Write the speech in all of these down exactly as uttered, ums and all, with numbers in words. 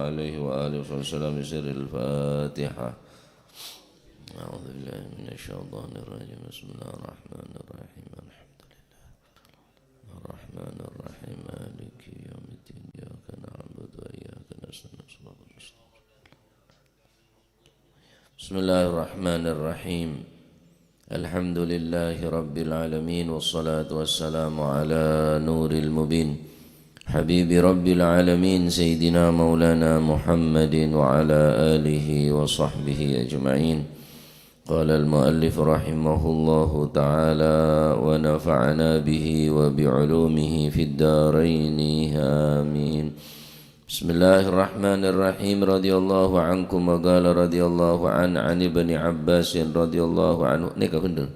عليه وآله وصحبه وسلم بسر الفاتحة. أعوذ بالله من الشيطان الرجيم. بسم الله الرحمن الرحيم. الحمد لله الرحمن الرحيم. مالك يوم الدين. إياك نعبد وإياك نستعين. صراط المستقيم. بسم الله الرحمن الرحيم. الحمد لله رب العالمين، والصلاة والسلام على نور المبين، حبيب رب العالمين، سيدنا مولانا محمد وعلى آله وصحبه أجمعين. قال المؤلف رحمه الله تعالى، ونفعنا به وبعلومه في الدارين، آمين. بسم الله الرحمن الرحيم. رضي الله عنكم، وقال رضي الله عن، عن ابن عباس رضي الله عنه. Nèka bhender.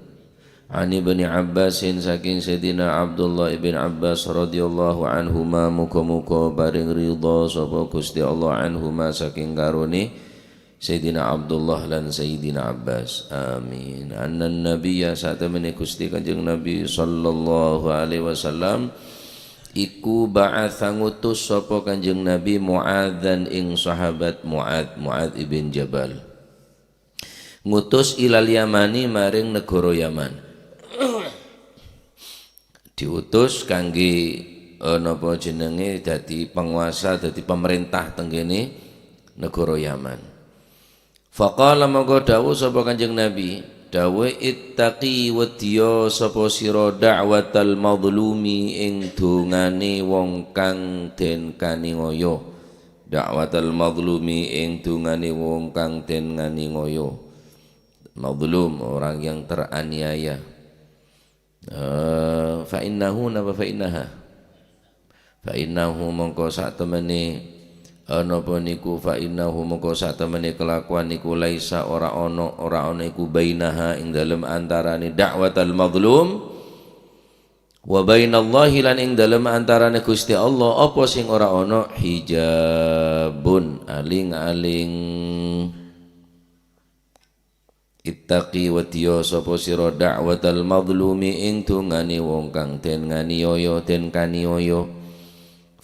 عن ابن عباس, sakèng Sayyidina Abdullah ibn Abbas radhiyallahu anhuma, muga-muga parèng ridha sapa Ghustè Allah, anhuma, sakèng karone Sayyidina Abdullah lan Sayyidina Abbas. Amin. Annan Nabiyya, satemene Ghustè Kanjeng Nabi sallallahu alaihi wasallam iku ba'atha, ngutus sapa Kanjeng Nabi Mu'adzan, ing sahabat Mu'adz, Mu'adz ibn Jabal. Ngutus ilal Yamani, maring negara Yaman. Diutus kangge, eh, napa jenenge, dadi penguasa, dadi pemerintah teng kene negara Yaman. Faqala, mongko dawuh sapa Kanjeng Nabi, dawuhe, "Ittaqi, weddiya sapa sira da'watal mazlumi, ing dungane wong kang den kaniyoyo." Da'watal mazlumi, ing dungane wong kang den nganiyoyo. Mazlum, orang yang teraniaya. Eh, fa innahu napa fa innaha? Fa innahu, mongko satemene, eh, napa niku, fa innahu, mongko satemene kelakuan niku, laisa, ora ono, ora ono iku, bainaha, ing dalem antarane da'watal mazlum, wa bainallahi, lan ing dalem antarane Gusti Allah, apa sing ora ono, hijabun, aling-aling. Ittaqi, weddiya sapa sira da'watal mazlumi, ing dungane wong kang den nganiyoyo, den kaniyoyo.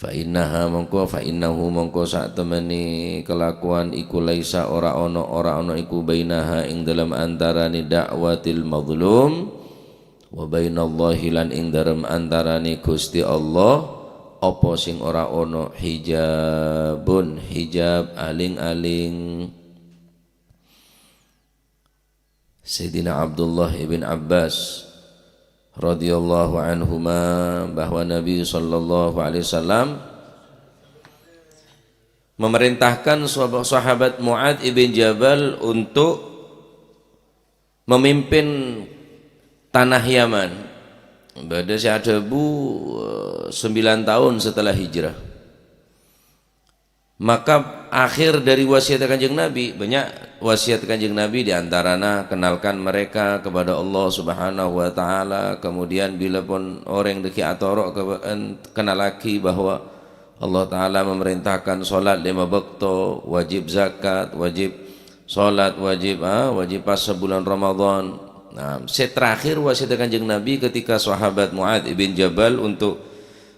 Fa innaha, mongko, fa innahu, mongko satemene kelakuan iku laisa, ora ono, ora ono iku, bainaha, ing dalem antarane da'watil mazlum, wa bainallahi, lan ing dalem antarane Gusti Allah, apa sing ora ono, hijabun, hijab, aling-aling. Sayyidina Abdullah ibn Abbas radhiyallahu anhuma, bahwa Nabi sallallahu alaihi wasallam memerintahkan sahab-, sahabat Mu'adz ibn Jabal untuk memimpin tanah Yaman. Badha sè adhâbu, eh, sembilan tahun setelah hijrah. Maka akhir dari wasiat Kanjeng Nabi, banyak wasiat Kanjeng Nabi, di antarana kenalkan mereka kepada Allah Subhanahu wa Ta'ala, kemudian bila pun orèng dhâggi' atoro' ke-, en-, kennallaghi bahwa Allah Ta'ala memerintahkan sholat lima waktu, wajib zakat, wajib sholat, wajib, ah, wajib puasa bulan Ramadan. Nah, sè terakhir wasiat Kanjeng Nabi ketika sahabat Mu'adz ibn Jabal untuk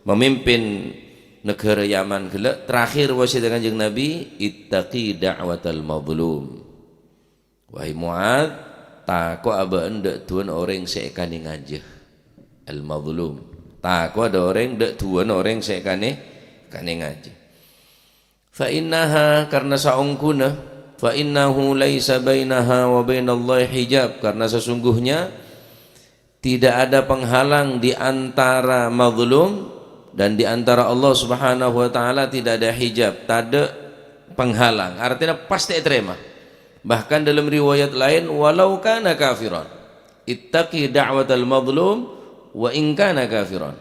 memimpin negara Yaman ghellâ', terakhir wasiat Kanjeng Nabi, "Ittaqi da'watal mazlum." Wahai Mu'adz, tako' abâ'na dâ' duwâna orèng sè èkanè ngajâ. Al-mazlum. Tako' dâ' orèng, dâ' duwâna orèng sè èkanè, èkanè ngajâ. Fa innaha, karena saongghuna, fa innahu laisa bainaha wa bainallahi hijab, karena sesungguhnya tidak ada penghalang di antara mazlum dan di antara Allah Subhanahu wa Ta'ala, tidak ada hijab, tadâ' penghalang. Artinya pasti ètarèma. Bahkan dalam riwayat lain, "Walau kana kafiran, ittaqi da'watal mazlum wa in kana kafiran."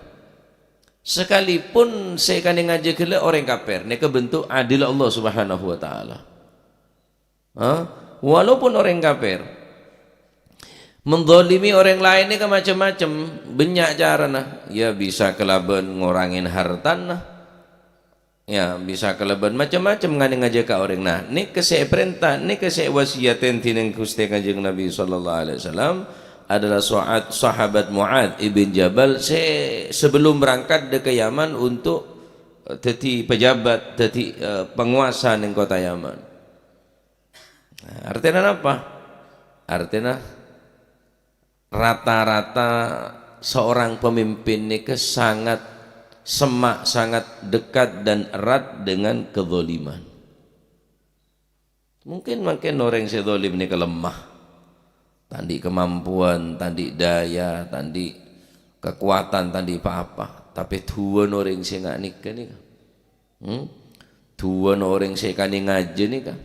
Sekalipun sè èkanè ngajâ ghellâ' orèng kafir, nèka bentuk adil Allah Subhanahu wa Ta'ala. Hah? Walaupun orèng kafir. Menzalimi orèng laèn nèka macem-macem, bânnya' carana. Ya, bisa kalabân ngorangè hartana. Ya, bisa kalabân macem-macem nganè ngajâ ka orèng. Nah, nèka sè èparènta, nèka sè èwasiyatè dhinèng Ghustè Kanjeng Nabi sallallahu alaihi wasallam adalah soat-, sahabat Mu'adz ibn Jabal sè sebelum berangkat dâ' ka Yaman untuk dhâddhi pejabat, dhâddhi, eh, penguasa neng kota Yaman. Nah, artèna napa? Artèna rata-rata seorang pemimpin nèka sangat semma', sangat dekat dan erat dengan kezaliman. Mungkin mangkèn orèng sè zalim nèka lemah. Ta' andi' kamampuan, ta' andi' daya, ta' andi' kakowadhân, ta' andi' pa-apa. Tapè du'ana orèng sè nga' nèka nèka. Hmm? Du'ana orèng sè èkanèngajâ nèka.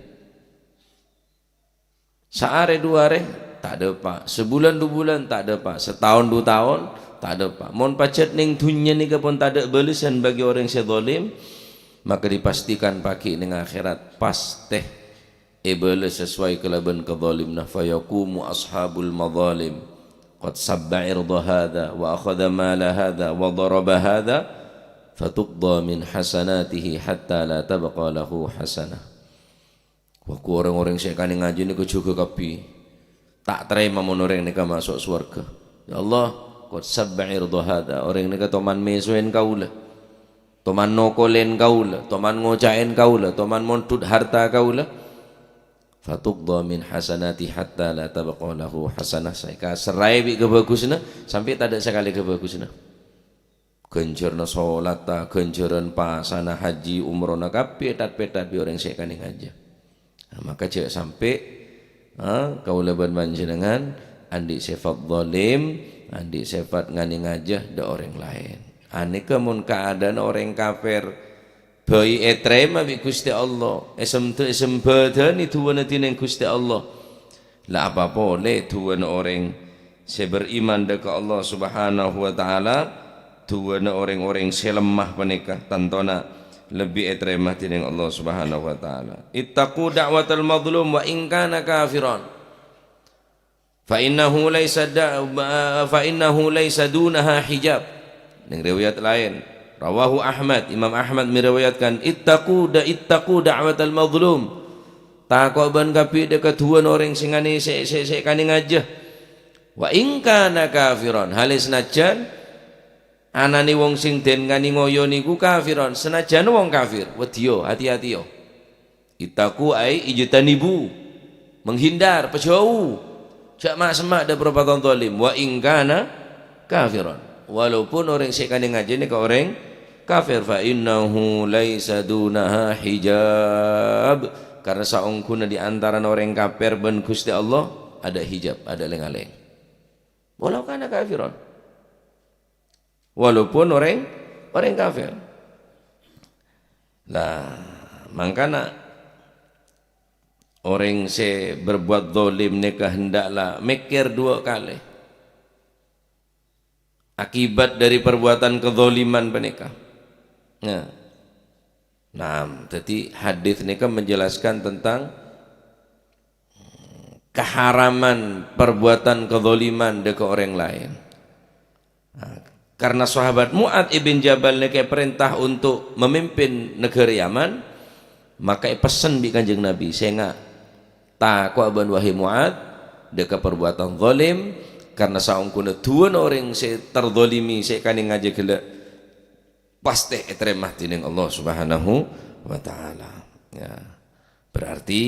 Saarè du arè, ta' dâpa'. Sabulân du bulân, ta' dâpa'. Sataon du taon, ta' dâpa'. Mon pajhât neng dhunnya nèka pon tadâ' bâlessan bagi orèng sè zalim, maka dipastikan paghi' neng akhèrat pastè èbâles sesuai kalabân kazalimna. Fayaqumu ashabul mazalim, qad sabba irda hadza, wa akhadha mala hadza, wa daraba hadza, fatuqda min hasanatihi hatta la tabqa lahu hasanah. Wah, ghu rèng-orèng sè èkanèngajâ nèka jhughâ kabbhi. Ta' tarèma mon orèng nèka maso' sowarghâ. Ya Allah, qad sabba irda hadza. Orèng nèka toman mèsoèn kaulâ. Toman nokolèn kaulâ, toman ngoca'èn kaulâ, toman mondhut harta kaulâ. Fatuqda min hasanati hatta la tabqa lahu hasanah. Sè èkaserraè bi' kabhâghusânna, sampè' tadâ' sakalè kabhâghusânna. Ghânjhârânna sholatta, ghânjhârân pasana, haji, umrohna, kabbhi èthat-pèthat bi' orèng sè èkanèngajâ. Nah, maka jhâ' sampè', ha, kaulâ bân panjhennengngan andi' sèfat zalim, andi' sèfat nganèngajâ dâ' orèng laèn. Anèka mon kaadâ'ânna orèng kafir, bhâi ètarèma bi' Ghustè Allah, èsemdhâ-, èsembhâdhâni du'ana dhinèng Ghustè Allah. La apa polè du'ana orèng sè beriman dâ' ka Allah Subhanahu wa Ta'ala, du'ana orèng-orèng sè lemma panèka tantona lebbi ètarèma dhinèng Allah Subhanahu wa Ta'ala. Ittaqu da'watal mazlum wa in kana kafiran. Fa innahu laisa da-, fa innahu laisa dunaha hijab. Neng riwayat laèn, rawahu Ahmad, Imam Ahmad meriwayatkan, "Ittaqu da-, ittaqu da'watal mazlum." Tako' bân kabbhi dâ' ka du'ana orèng sè nganè-, sè, sè, sè èkanèngajâ. "Wa in kana kafiran." Halè sanajjân ana'na wong sè den nganè ngoyo nèko kafiran, sanajjân wong kafir, weddiyo, hati-hatiyo. Ittaqu ai ijtanibu, menghindar, pajhâu. Jhâ' ma'-, semma' dâ' parbuatan zalim. Wa in kana kafiran. Walaupun orèng sè èkanèngajâ nèka orèng kafir, fa innahu laisa dunaha hijab. Karena saongghuna di antarana orèng kafir bân Ghustè Allah, adâ' hijab, adâ' lèng-alèng. Walau kana kafiran. Walaupun orèng, orèng kafir. Lah, mangkana orèng sè berbuat zalim nèka hendaklah mèkkèr duwâ' kalè akibat dari perbuatan kezaliman panèka. Nah. Nah, jadi hadis nèka menjelaskan tentang keharaman perbuatan kezaliman dâ' ka orèng laèn. Nah, karena sahabat Mu'adz ibn Jabal nèka èparènta untuk memimpin negara Yaman, maka èpessen bi' Kanjeng Nabi, "Sènga', tako'a bân wahai Mu'adz, dâ' ka parbuatan zalim, karena saongghuna duwâna orèng sè tarzalimi sè èkanèngajâ ghellâ'." Pastè ètarèma dhinèng Allah Subhanahu wa Ta'ala. Ya. Berarti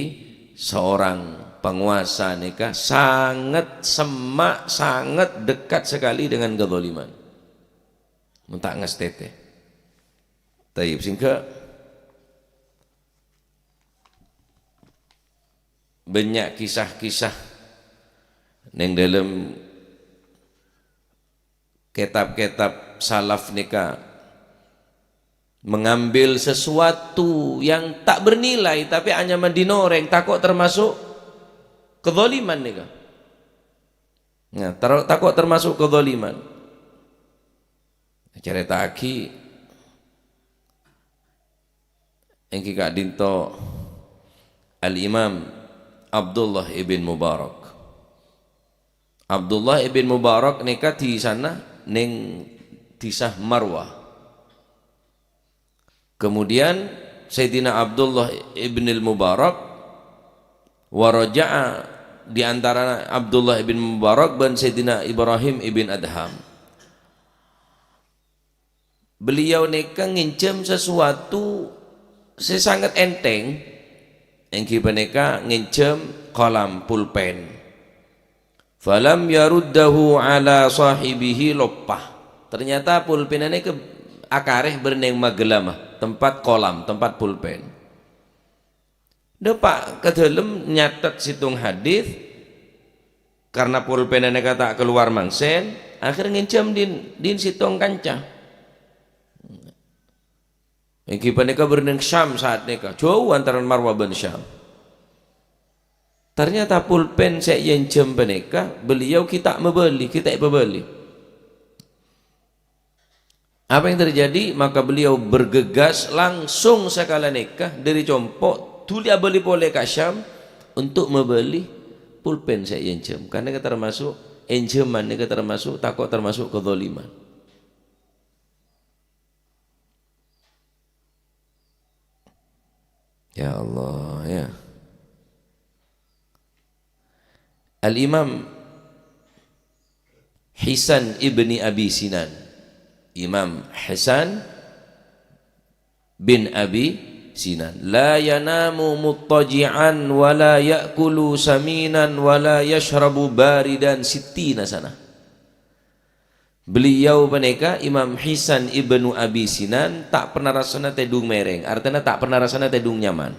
seorang penguasa nèka sangat semma', sangat dekat sekali dengan kezaliman. Mon ta' ngastètè. Tayyib, sèngghâ bânnya' kisah-kisah neng dâlem kètab-kètab salaf nèka mengambil sesuatu yang tak bernilai, tapè anyama dhin orèng tako' termasuk kezaliman nèka. Nah, taro-, tako' termasuk kezaliman. Carèta'aghi èngghi ka'dinto Al-Imam Abdullah ibn Mubarak. Abdullah ibn Mubarak nèka dhisana neng dhisa Marwah. Kemudian Sayyidina Abdullah ibn al-Mubarak waraja'a di antara Abdullah ibn Mubarak bân Sayyidina Ibrahim ibn Adham. Beliau nèka ngènjhâm sasuwatu sè sanget ènthèng, èngghi panèka ngènjhâm qalam pulpen. Falam yaruddahu ala sahibihi, loppa. Ternyata pulpenna nèka akarè bârnèng magelamma, tempat qalam, tempat pulpen. Dâpa' ka dâlem nyatet sèttong hadis, karna pulpenna nèka ta' kalowar mangsen, akhèr ngènjhâm dhin, dhin sèttong kanca. Èngghi panèka bârnèng Syam saat nèka, jâu antarana Marwa bân Syam. Ternyata pulpen sè èènjhâm panèka, beliau ghi' ta' mabâli, ghi' ta' èpabâli. Apa yang terjadi? Maka beliau bergegas langsung sakala nèka dâri compo', dhuli abâli polè ka Syam untuk mabâli pulpen sè èènjhâm. Karna nèka termasuk, ènjhâman nèka termasuk, tako' termasuk kezaliman. Ya Allah, ya. Al-Imam Hisan ibni Abi Sinan. Imam Hasan bin Abi Sinan. "La yanamu muttaji'an wa la ya'kulu saminan wa la yashrabu baridan sittina sana." Beliau panèka, Imam Hisan ibnu Abi Sinan, ta' pernah rassana tèdung mèrèng, artèna ta' pernah rassana tèdung nyaman.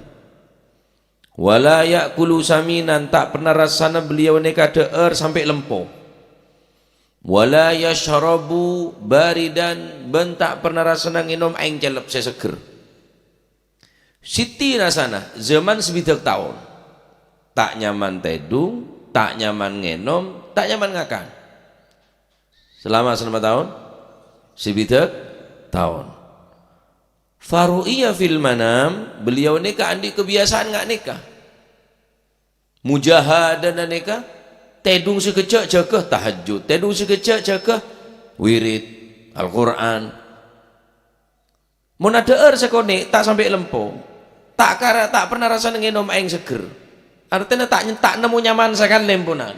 "Wa la ya'kulu saminan," ta' pernah rassana beliau nèka dhâ'âr sampè' lempo. "Wa la yashrabu baridan," bân ta' pernah rassana ngènom aèng cellep sè seggher. Sittina sana, zaman sabidhâk taon. Ta' nyaman tèdung, ta' nyaman ngènom, ta' nyaman ngakan. Selama, selama taon? Sabidhâk taon. Faru'iya fil manam, beliau nèka andi' kebiasaan nga' nèka. Mujahadana nèka, tèdung sakejjhâ' jâgâ tahajjud, tèdung sakejjhâ' jâgâ wirid Al-Qur'an. Mon adhâ'âr sakonè', ta' sampè' lempo. Ta' kara-, ta' pernah rassana ngènom aèng seggher. Artèna ta' ny-, ta' nemmo nyaman sakalè emponan.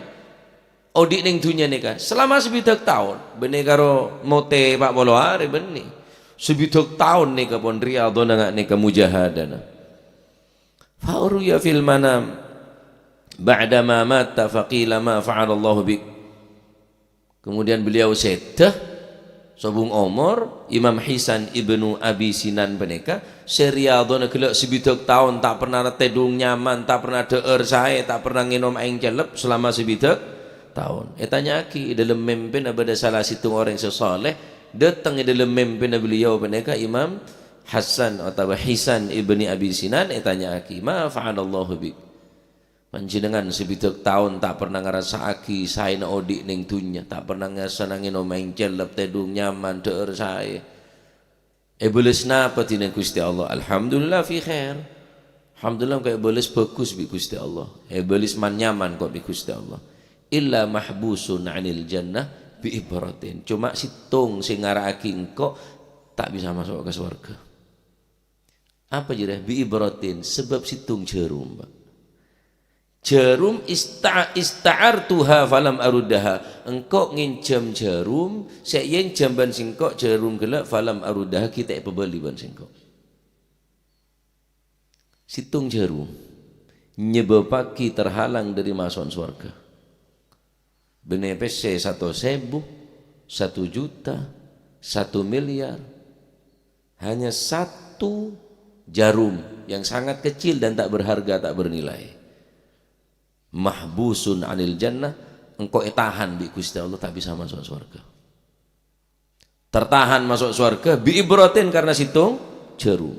Odi' neng dhunnya nèka, selama sabidhâk taon, bânnè karo motè pa' polo arè bânnè. Sabidhâk taon nèka pon riyadhana nga' nèka mujahadana. Fa ru'iya fil manam ba'dama mata faqila ma fa'alallahu bik. Kemudian beliau sèdhâ, sobung omor, Imam Hisan ibnu Abi Sinan panèka, sè riyadhana ghellâ' sabidhâk taon ta' pernah tèdung nyaman, ta' pernah dhâ'âr saè, ta' pernah ngènom aèng cellep selama sabidhâk taon. Ètanya'aghi, è dâlem mèmpèna bâdâ sala sèttong orèng sè saleh, dâteng è dâlem mèmpèna beliau panèka Imam Hasan otabâ Hisan ibni Abi Sinan, ètanya'aghi, "Ma fa'alallahu bik?" Panjhennengngan sabidhâk taon ta' pernah ngarassa'aghi saèna odi' neng dhunnya, ta' pernah ngarassana ngènom aèng cellep, tèdung nyaman, dhâ'âr saè. Èbâles napa dinah Ghustè Allah? Alhamdulillah fi khair. Alhamdulillah, engko' èbâles bhâghus bi' Ghustè Allah. Èbâles man-nyaman ko' bi' Ghustè Allah. Illa mahbusun 'anil jannah bi ibratin. Coma sèttong sè ngara'aghi engko' ta' bisa maso' ka sowarghâ. Apa jârèya? Bi ibratin, sabâb sèttong jhârum, Pak. Jhârum ista-, ista'artuha falam aruddaha. Engko' ngènjhâm jhârum, sè èènjhâm bân sèngko' jhârum ghellâ' falam aruddaha, ghi' ta' èpabâli bân sèngko'. Sèttong jhârum nyebâbbhâghi terhalang dâri maso'an sowarghâ. Bânnè pèssè satos èbu, satu juta, satu miliar. Hanya satu jarum yang sangat kecil dan tak berharga, tak bernilai. Mahbusun 'anil jannah, engko' ètahan bi' Ghustè Allah, ta' bisa maso' sowarghâ. Tertahan maso' sowarghâ bi ibratin, karna sèttong jhârum.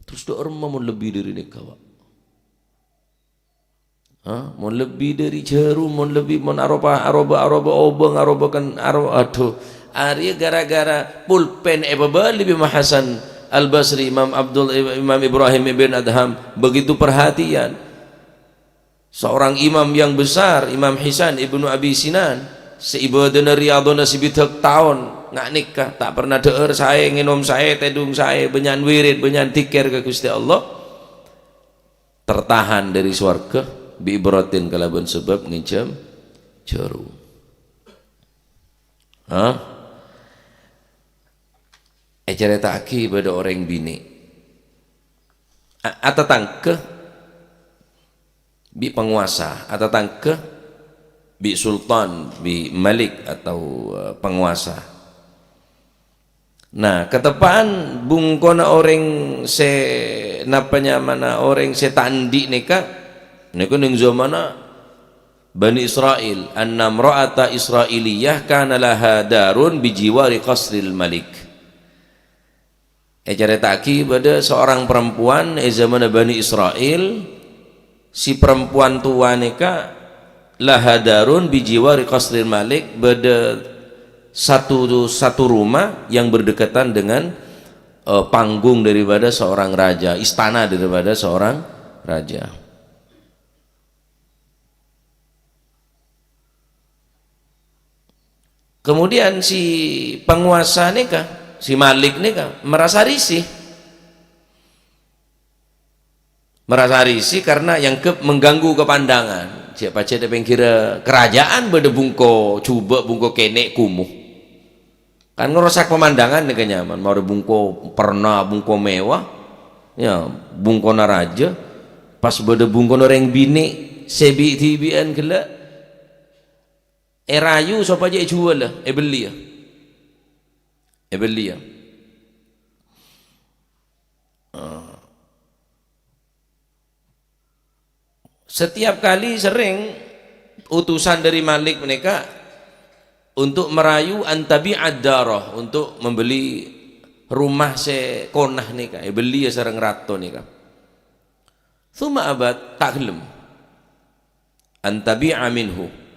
Terros dâ' remma mon lebbi dâri nèka, Pak? Ha? Mon lebbi dâri jhârum, mon lebbi, mon aropa, aroba, aroba obâng, aroba ken-, aro-, adhu. Arèya gara-gara pulpen èpabâli bi' Imam Hasan Al-Basri, Imam Abdul, Imam Ibrahim ibn Adham, begitu perhatian. Seorang imam yang besar, Imam Hisan ibnu Abi Sinan, sè ibâdâna riyadhana sabidhâk taon, nga' nèka, ta' pernah dhâ'âr saè, ngènom saè, tèdung saè, bânnya'an wirid, bânnya'an dzikir ka Ghustè Allah. Tertahan dâri sowarghâ bi ibratin kalabân sabâb ngènjhâm jhârum. Hah? Ècarèta'aghi bâdâ orèng binè'. A-, atatangghâ bi' pangowasa, atatangghâ bi' sultan, bi' malik atau, eh, pangowasa. Nah, kateppa'an bungkona orèng sè, napa nyamana, orèng sè ta' andi' nèka, nèka neng zamanna Bani Isra'il, "Anna imra'ata Isra'iliyah kana laha darun bi jiwari qasril malik." Ècarèta'aghi bâdâ seorang perempuan è zamanna Bani Isra'il, si perempuan towa nèka laha darun bi jiwari qasril malik, bâdâ satu, satu rumah yang berdekatan dengan, eh, panggung daripada seorang raja, istana daripada seorang raja. Kemudian si pangowasa nèka, si malik nèka merasa risih. Merasa risih karena èangghep mengganggu kepandangan. Jhâ' pajhât è pèngghirra kerajaan bâdâ bungko jhubâ', bungko kènè' kumuh. Kan ngerosak pemandangan nèka nyaman. Marè bungko perna, bungko mewah. Ya, bungkona rajâ. Pas bâdâ bungkona orèng binè' sè bi'-dhibi'ân ghellâ'. Èrayu sopajâ èjhuwâlâ, èbelliyâ. Èbelliyâ. Eh, setiap kali sering utusan dari Malik menèka untuk merayu antabi ad-darah, untuk membeli rumah sè kona nèka, èbelliyâ sareng rato nèka. Tsumma abat, ta' ghellem. Antabi'a minhu.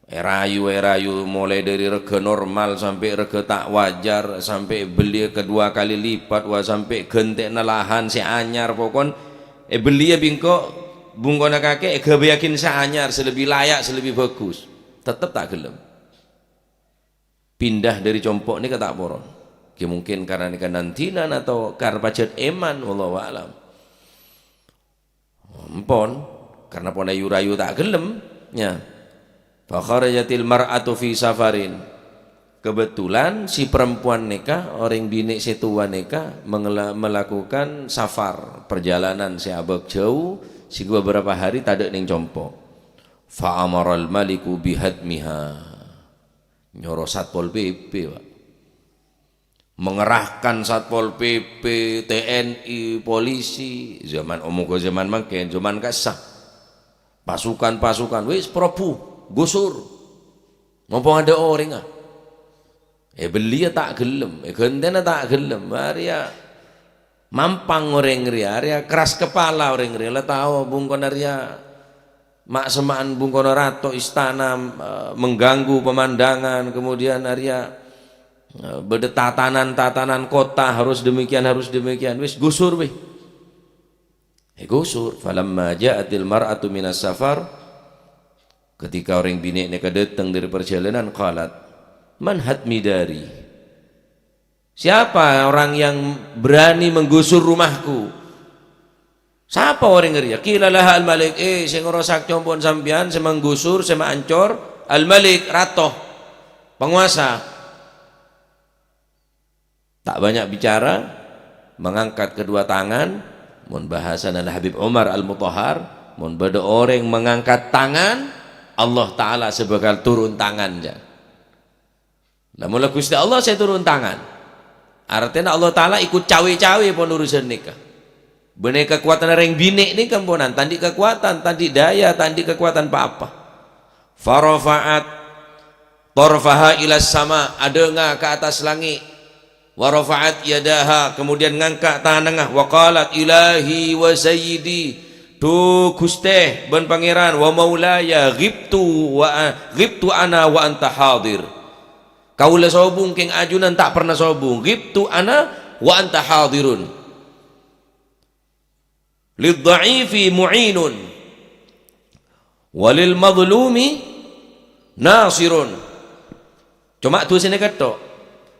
Èrayu, èrayu, mulai dari rega normal sampè' rega ta' wajar, sampè' èbelliyâ kedua kali lipat, wa sampè' ghântè'na lahan sè anyar, pokon èbelliyâ bi' engko' bungkona kakè èghâbâyyaghin sè anyar, sè lebbi layak, sè lebbi bhâghus. Tettep ta' ghellem. Pindah dari compo' nèka ta' poron. Ya mungkin karena nèka nandinan atau kar pajhât èman, wallahu a'lam. Ampon, karena pon ayu-rayu ta' ghellem, ya. Fa kharajatil mar'atu fi safarin. Kebetulan si perempuan nèka, orèng binè' sè towa nèka, mengela-, melakukan safar, perjalanan sè abâk jhâu, sehingga beberapa hari tadâ' neng compo'. Fa amaral maliku bihadmiha. Nyoro Satpol P P, Pak. Mengerahkan Satpol P P, T N I, polisi, zaman, oh, moga zaman mangkèn, zaman ka'issa. Pasukan-pasukan, wis, probu, gusur. Mompong adâ' orèngnga. Èbelliyâ ta' ghellem, èghântèna ta' ghellem. Arèya mampang orèng rèya, arèya keras kepala orèng rèya, la tao bungkona rèya ma'-, semma'an bungkona rato istana, eh, mengganggu pemandangan, kemudian arèya, eh, bâdâ tatanan-tatanan kota harus demikian, harus demikian. Wis, gusur, wis. Ègusur. Falamma ja'atil mar'atu minas safar, ketika orèng binè' nèka dâteng dâri parjhâlânan, qalat, "Man hadmi dari?" Siapa orang yang berani menggusur rumahku? Sapa orèng rèya? Qila laha al-malik, eh, sè ngerosak compo'na sampèyan, sè manggusur, sè maancor, al-malik, rato, penguasa. Tak banyak bicara, mengangkat kedua tangan, mon bahasana Habib Umar Al-Mutahhar, mon bâdâ orèng mengangkat tangan, Allah Ta'ala sè bhâkal turun tangan, jâ. Lah, mola Ghustè Allah sè turun tangan. Artèna Allah Ta'ala ikut cawe-cawe pon urusan nèka. Bânnè kakowadhânna rèng binè' nèka amponan, ta' andi' kakowadhân, ta' andi' daya, ta' andi' kakowadhân pa-apa. Farafa'at tarfaha ila sama, adhângnga ka attas langngè'. Wa rafa'at yadaha, kemudian ngangka' tanangnga. Wa qalat, "Ilahi wa sayyidi, dhu Ghustè bân Pangèran, wa maulaya, ghibtu wa, ghibtu ana wa anta hadir." Kaulâ sobung, kèng ajunan ta' parna sobung. Ghibtu ana wa anta hadirun. "Lidh-dha'ifi mu'inun, wa lil-madhlumi nasirun." Coma dusana kètto.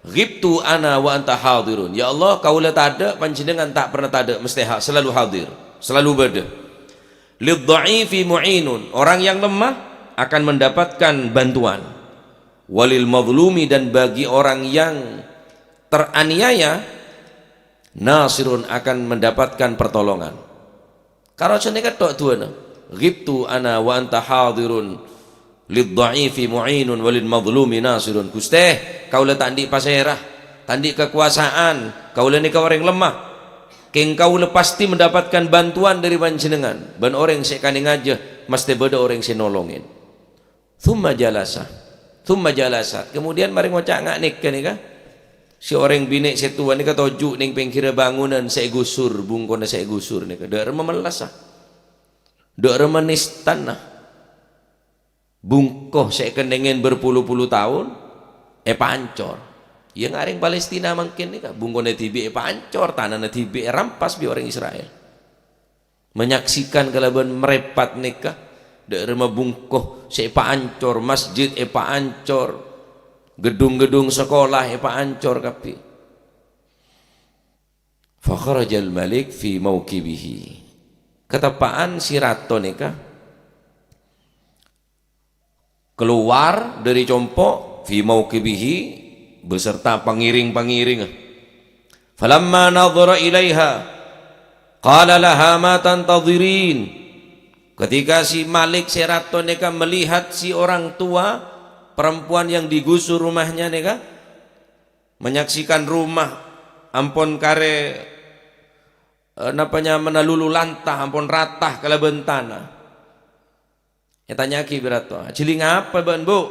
"Ghibtu ana wa anta hadirun." Ya Allah, kaulâ tadâ', panjhennengngan ta' parna tadâ', mestè ha-, selalu hadir, selalu bâdâ. "Lidh-dha'ifi mu'inun." Orang yang lemah akan mendapatkan bantuan. "Wa lil-madhlumi," dan bagi orang yang teraniaya, nasirun, akan mendapatkan pertolongan. Karo sanèka tok duwâna. Ghibtu ana wa anta hadirun, lid dha'ifi mu'inun walil mazlumi nasirun. Ghustè, kaulâ ta' andi' pasèra, ta' andi' kakowasaèn, kaulâ nèka orèng lemah. Kèng kaulâ pasti mendapatkan bantuan dâri panjhennengngan, bân orèng sè èkanèngajâ mastè bâdâ orèng sè nolongè. Tsumma jalasa. Tsumma jalasat. Kemudian marè ngoca' nga' nèka nèka. Si orèng binè' sè towa nèka toju' neng pèngghirra bangunan sè èghusur, bungkona sè èghusur nèka. Dâ' remma mellassa. Dâ' remma nèstana. Bungko sè èkennengngè berpuluh-puluh taon èpancor. Iyâ nga' rèng Palestina mangkèn nèka. Bungkona dhibi' èpancor, tanana dhibi' èrampas bi' orèng Israel. Menyaksikan kalabân mrèpat nèka, dâ' remma bungko sè èpaancor, masjid èpaancor, gedung-gedung sakola èpaancor kabbhi. Fakharajal malik fi maukibihi. Kateppa'an si rato nèka kalowar dâri compo', fi maukibihi, beserta pangèrèng-pangèrèngnga. Falamma nadhara ilaiha, qala laha ma tantadhirin. Ketika si Malik sè rato nèka melihat si orang tua perempuan yang digusur rumahnya nèka, menyaksikan rumah ampon karè, eh, napa nyamana lulu lanta, ampon rata kalabân tana. Ètanya'aghi bi' rato, "Ajhilling apa bâ'na, Bu'?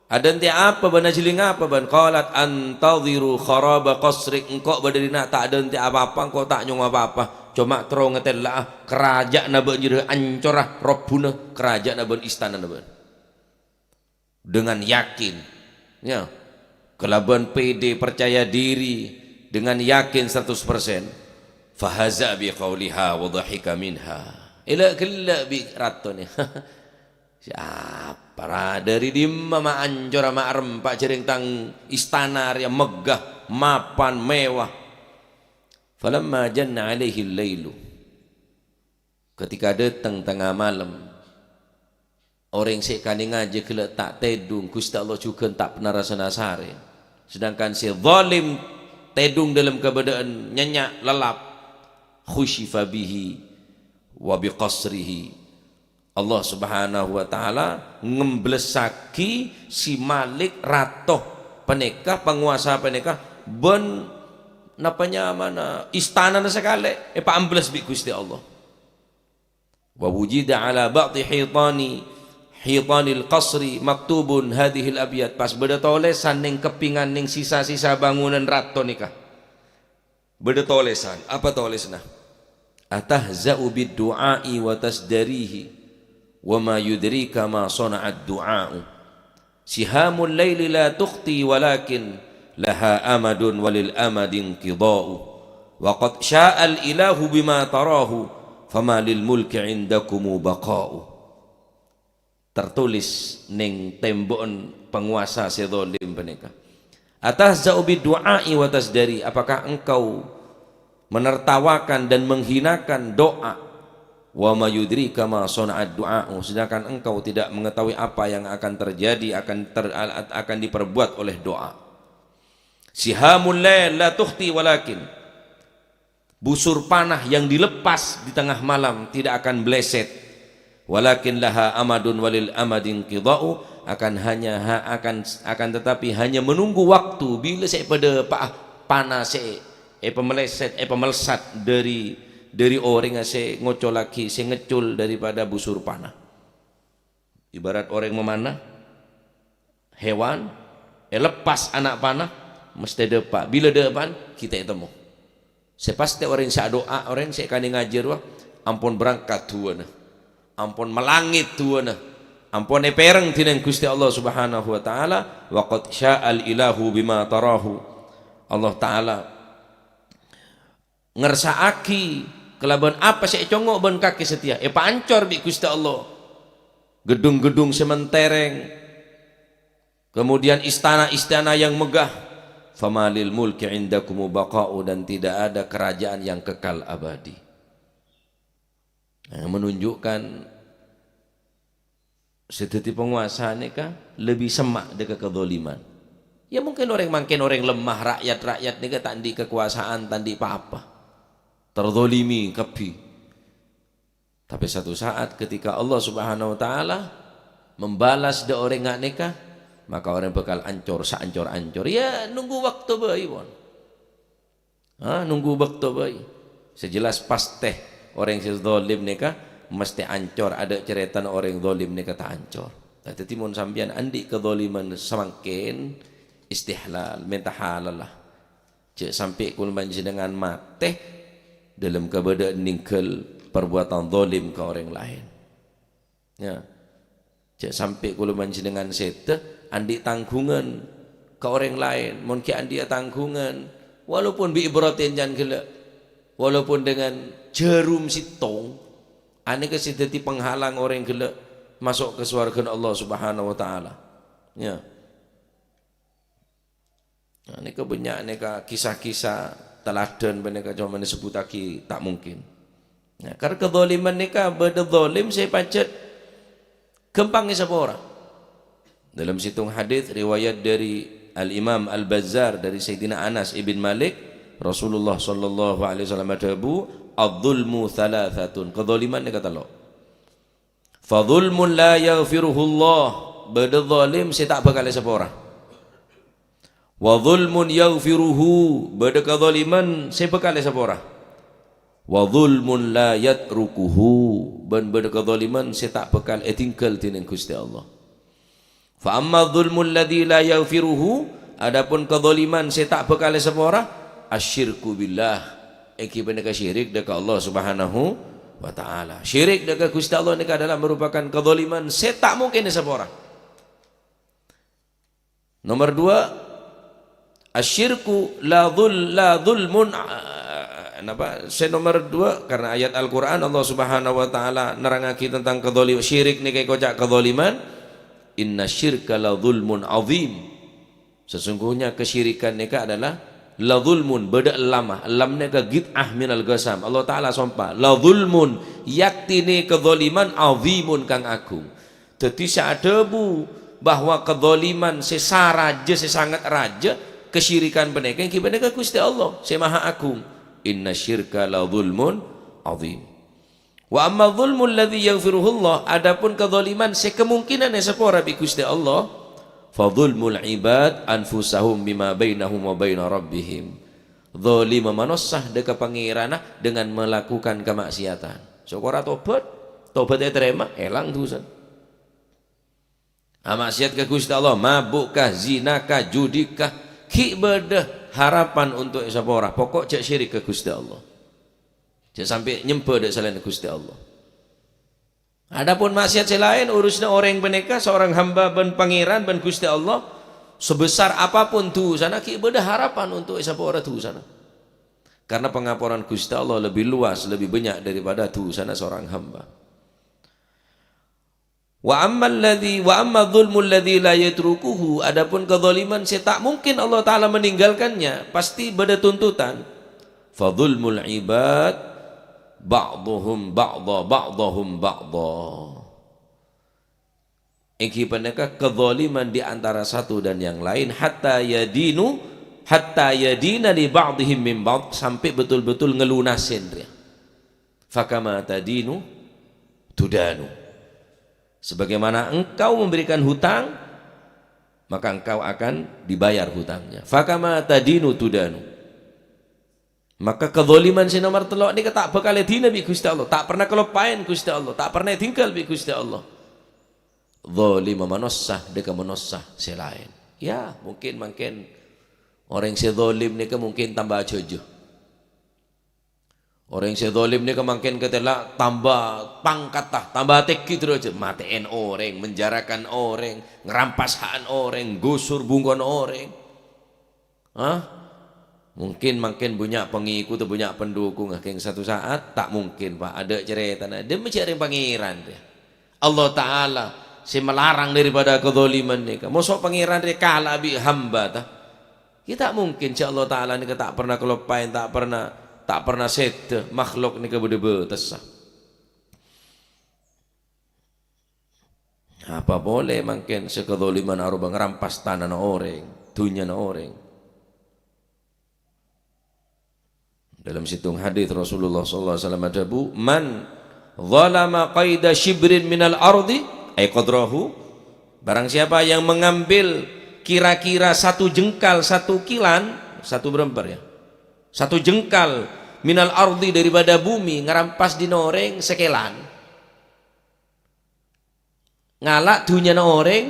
Adhânte'a apa bâ'na, ajhilling apa bâ'na?" Qalat, "Antadhiru kharaba qasrik." Engko' bâdâ dinna' ta' adhânte'a apa-apa, engko' ta' nyongngo apa-apa. Coma terro ngatella'a, karaja'anna bâ'na jârèya ancora, robbhuna karaja'anna bân istanana bâ'na. Dengan yakin, ya, kalabân pede, percaya diri, dengan yakin seratus persen. Fahaza bi qauliha wa dhahika minha. Ella'-ghellâ' bi' ratona. Siapa ra, dâri dimma ma' ancora, ma' arempa' jârèng tang istana rèya megah, mapan, mewah. Falamma janna alaihil lailu. Ketika dâteng tengnga malem, orèng sè èkanèngajâ ghellâ' ta' tèdung, Ghustè Allah jhughân ta' pernah rasa nasarè. Sedangkan sè zalim tèdung dâlem kabâdâ'ân nyennya' lellap, khusyifa bihi wa bi qasrihi. Allah Subhanahu wa Ta'ala ngemblessaghi si Malik rato panèka, pangowasa panèka, bân napa nyamana istanana sakalè èpaembless bi' Ghustè Allah. Wa wujida ala ba'di hitani, hitanil qasri maktubun hadhil abyat. Pas bâdâ tolèsan neng keppingan, neng sisa-sisa bangunan rato nèka. Bâdâ tolèsan. Apa tolèsanna? "Atahza'u bid du'a'i wa tasdarihi, wa ma yudrika ma sana'ad du'a'u. Sihamul laili la tukhti walakin laha amadun walil amadi inqida'u. Wa qad sya'al ilahu bima tarahu, fama lil mulki indakumu baqa'u." Tertulis neng tembo'en pangowasa sè zalim panèka. "Atahza'u bid du'a'i wa tasdari?" Apakah engkau menertawakan dan menghinakan doa? "Wa ma yudrika ma sana'ad du'a'u?" Sedangkan engkau tidak mengetahui apa yang akan terjadi, akan ter-, akan diperbuat oleh doa. "Sihamul lail la tukhti walakin." Busur panah yang dilepas di tengah malam tidak akan meleset. "Walakin laha amadun walil amadi inqida'u," akan hanya ha-, akan, akan tetapi hanya menunggu waktu bilâ sè padâ pa-, panah sè èpameleset, èpamelsat dâri, dâri orèngnga sè ngocollaghi, sè ngeccul daripada busur panah. Ibarat orèng mamanah, hewan, èlepas ana' panah, mastè dâpa'. Bilâ dâpa'an, ghi' ta' ètemmo. Sè pastè orèng sè adu'a, orèng sè èkanèngajâ jârowa, ampon berangkat du'âna. Ampon malangèt du'âna. Ampon èpèrèng dhinèng Ghustè Allah Subhanahu wa Ta'ala, "Wa qad sya'al ilahu bima tarahu." Allah Ta'ala ngersa'aghi kalabân apa sè ècongngo' bân kakè satèya, èpaancor bi' Ghustè Allah. Gedung-gedung sè mentèrèng, kemudian istana-istana yang megah. "Fama lil mulki indakumu baqa'u," dan tidak ada kerajaan yang kekal abadi. Nah, menunjukkan sè dhâddhi pangowasa nèka lebbi semma' dâ' ka kadzaliman. Ya, mungkin orèng mangkèn orèng lemah, rakyat-rakyat nèka ta' andi' kakowasaèn, ta' andi' pa-apa. Terzolimi kabbhi. Tapè satu saat ketika Allah Subhanahu wa Ta'ala membalas dâ' orèng nga' nèka, maka orèng bhâkal ancor saancor-ancor. Ya, nunggu bâkto bhâi, pon. Ha, nunggu bâkto bhâi. Sè jelas pastè orèng sè zalim nèka mastè ancor, adâ' carètana orèng zalim nèka ta' ancor. Nah, dhâddhi mon sampèyan andi' kadzaliman samangkèn, istihlal, mènta halal la. Jhâ' sampè' kaulâ panjhennengngan matè dâlem kabâdâ'ân nèngghâl parbuatan zalim ka orèng laèn. Ya. Jhâ' sampè' kaulâ panjhennengngan sèdhâ andi' tangghungan ka orèng laèn. Mon ghi' andi'â tangghungan, walaupun bi' ibratin can ghellâ', walaupun dengan jarum sèttong, anèka sè dhâddhi penghalang orèng ghellâ' maso' ka sowarghâna Allah Subhanahu wa Ta'ala. Ya. Nah, nèka bânnya' nèka kisah-kisah teladan panèka coma èsebbhuttaghi ta' mungkin. Nah, karena kadzaliman nèka bâdâ zalim sè pajhât ghâmpang èsapora. Dalam sèttong hadits riwayat dari Al-Imam Al-Bazzar dari Sayyidina Anas ibn Malik, Rasulullah sallallahu alaihi wasallam adhâbu, "Adz-dzulmu tsalasatun." Kadzaliman nèka tello'. "Fadzulmun la yaghfiruhullah," bâdâ zalim sè ta' bhâkal èsapora. "Wa dzulmun yaghfiruhu," bâdâ kadzaliman sè bhâkal èsapora. "Wa dzulmun la yatrukuhu," bân bâdâ kadzaliman sè ta' bhâkal èdingghâl dènèng Ghustè Allah. "Fa amma dzulmul ladzi la yaghfiruhu," adapun kadzaliman sè ta' bhâkal èsapora, "asyirku billah," èngghi panèka syirik dâ' ka Allah Subhanahu wa Ta'ala. Syirik dâ' ka Ghustè Allah nèka adalah merupakan kadzaliman sè ta' mungkin èsapora. Nomor dua, asyirku la dzul-, la dzulmun, a-, napa? Sè nomor dua, karena ayat Al-Qur'an Allah Subhanahu wa Ta'ala nerrangaghi tentang kedzalim-, syirik nèka èkoca' kadzaliman. "Inna syirka la dzulmun adzim." Sesungguhnya kesyirikan nèka adalah la dzulmun, bâdâ ellamma. Ellam nèka qit'ah minal qasam. Allah Ta'ala sompa, "La dzulmun," yaktine kadzaliman, "adzimun," kang agung. Dhâddhi sè adhâbu bahwa kadzaliman sè sarajâ, sè sanget rajâ, kesyirikan panèka èngghi panèka Ghustè Allah sè Maha Agung. "Inna syirka la dzulmun adzim." "Wa amma dzulmul ladzi yaghfiruhullah," adapun kadzaliman sè kemungkinan èsapora bi' Ghustè Allah, "fa dzulmul ibad anfusahum bima bainahum wa baina rabbihim." Dzalima manossa dâ' ka Pangèranna dengan melakukan kamaksiatan. Sokora tobat, tobat ètarèma, èlang dusana. Amaksiat ka Ghustè Allah, mabuk kah, zina kah, judi kah, ghi' bâdâ harapan untuk èsapora. Pokok jhâ' syirik ka Ghustè Allah. Jhâ' sampè' nyembhâ dâ' salaènna Ghustè Allah. Adapun maksiat sè laèn, urusanna orèng panèka, seorang hamba bân Pangèran bân Ghustè Allah, sebesar apapun dusana, ghi' bâdâ harapan untuk èsapora dusana. Karena pengaporan Ghustè Allah lebih luas, lebih banyak daripada dusana seorang hamba. "Wa ammal ladzi, wa amma dzulmul ladzi la yatrukuhu," adapun kadzaliman sè ta' mungkin Allah Ta'ala meninggalkannya, pasti bâdâ tuntutan. "Fa dzulmul ibad ba'dhuhum ba'dha, ba'dhahum ba'dha." Èngghi panèka kadzaliman di antara satu dan yang lain, "hatta yadinu, hatta yadina li ba'dihim min ba'd," sampè' betul-betul ngelunasin rèya. "Fakama tadinu tudanu." Sebagaimana engkau memberikan hutang, maka engkau akan dibayar hutangnya. "Fakama tadinu tudanu." Maka kadzaliman sè nomor tello' nèka ta' bhâkal èdina bi' Ghustè Allah, ta' pernah kaloppaèn Ghustè Allah, ta' pernah èdinggal bi' Ghustè Allah. Dzalima manossa dâ' ka manossa sè laèn. Ya, mungkin mangkèn orèng sè dzalim nèka mungkin tamba ajhâjâ. Orèng sè dzalim nèka mangkèn katèla tamba pangkatta, tamba tèngghi derajat, matè'èn orèng, menjarakan orèng, ngrampas ha'an orèng, gusur bungkona orèng. Hah? Mungkin mangkèn bânnya' pangèkot, bânnya' pendukung, kèng satu saat, ta' mungkin, Pak. Adâ' carètana. Dâ' mè' jhâ' rèng Pangèran, rèya. Allah Ta'ala sè melarang daripada kadzaliman nèka. Moso' Pangèran rèya kala bi' hamba, ta? Ya, ta' mungkin jhâ' Allah Ta'ala nèka ta' pernah kaloppaèn, ta' pernah, ta' pernah sèdhâ, makhluk nèka bâdâ bâtessa. Apa polè mangkèn sè kadzaliman aropa ngrampas tanana orèng, dhunnyana orèng. Dalam sèttong hadis Rasulullah sallallahu alaihi wasallam adhâbu, "Man zalama qaida shibrin minal ardi, ay qadrahu," barang siapa yang mengambil kira-kira satu jengkal, satu kilan, satu beremper ya, satu jengkal minal ardi daripada bumi, ngarampas dhina orèng sakèlan. Ngala' dhunnyana orèng,